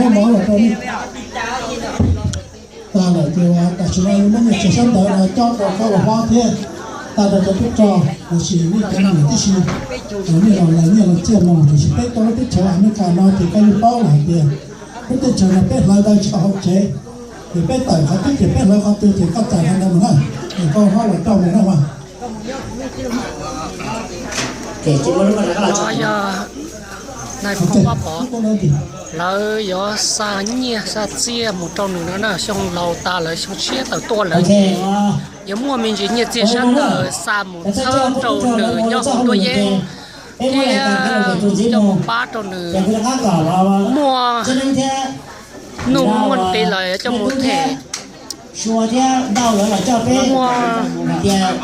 Muab mov los rau nej. Tag lawm ces tam sim no muab nej cov sab ntawv no coj rau koj los pab thiab, tag rau cov tub rog los sis nej cov niam tib si, nej los lawv nyiaj los txiaj mus. Tiam sis peb tuaj lub teb chaws Amelikas no ces koj yeej paub lawm hais tias lub teb chaws no peb hlawv ntawv tsis tau hauv tsev, ces peb tawm qhov twg ces peb hlawv qhov twg, ces koj tawm qhov ntawd mus na, es koj ho los coj mus na mas. Yog nais phoo Vaj Pov, lawv yuav xa nyiaj xa txiaj mus rau nws no na. Xyoo laus tas lawm, xyoo tshiab tawm tuaj lawm ces yuav muaj me ntsis nyiaj txiag sab ntawm xa mus txhawb rau nws nyob hauv nruab yeeb thiab coj mus pab rau nws muaj nuj muaj nqis los coj mus them. Muaj, yog,